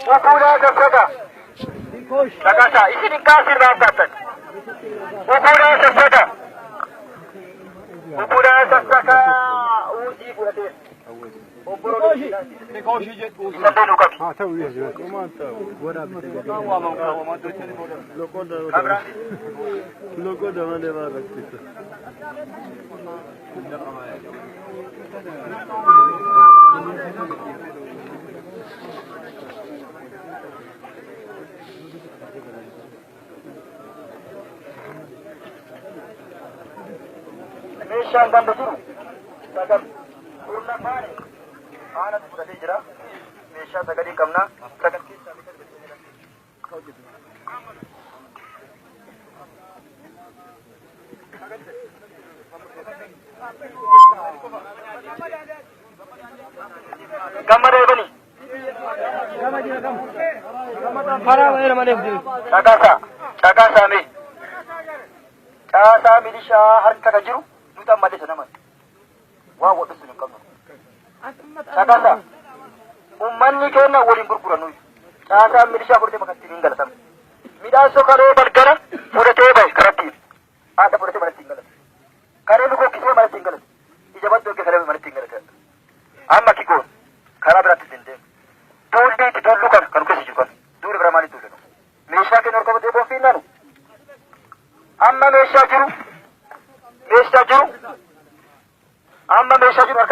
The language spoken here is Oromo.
Ukuudhaa sassaga. Dhaqasa isin hin kaasirraa dhaabbattan. Ukuudhaa sassaga. Ukuudhaa sassaga uujii fudhatee. Isallee nu qabi. Meeshaan ganda jiru sagal kurna faane aanatu fudhatee jira. Meeshaa sagalii qabna. Sagal keessaa Gamma deebanii. Caqasaa caqasaa mee caasaa milishaa harka kan jiru nuti ammallee sana mali waan wadhusu hin qabnu. Caqasaa ummanni keenya waliin gurgurannu caasaan milishaa fudhatee bakka ittiin hin galatamu. Midhaan sokaree balgala fudhatee bahe karatti haadha fudhatee manatti hin galatu. Karee nu gokkisee manatti hin galatu. Ija badduu eegee saree manatti hin galatu. Amma kikoon karaa biraatti ittiin deemu. Duulli itti duullu kana kan keessa jiru kana. Duula biraa maaliif duullu? Meeshaa keenya ol qabatee boonfiin nanu. Amma meeshaa jiru meeshaa jiru amma meeshaa jiru harka.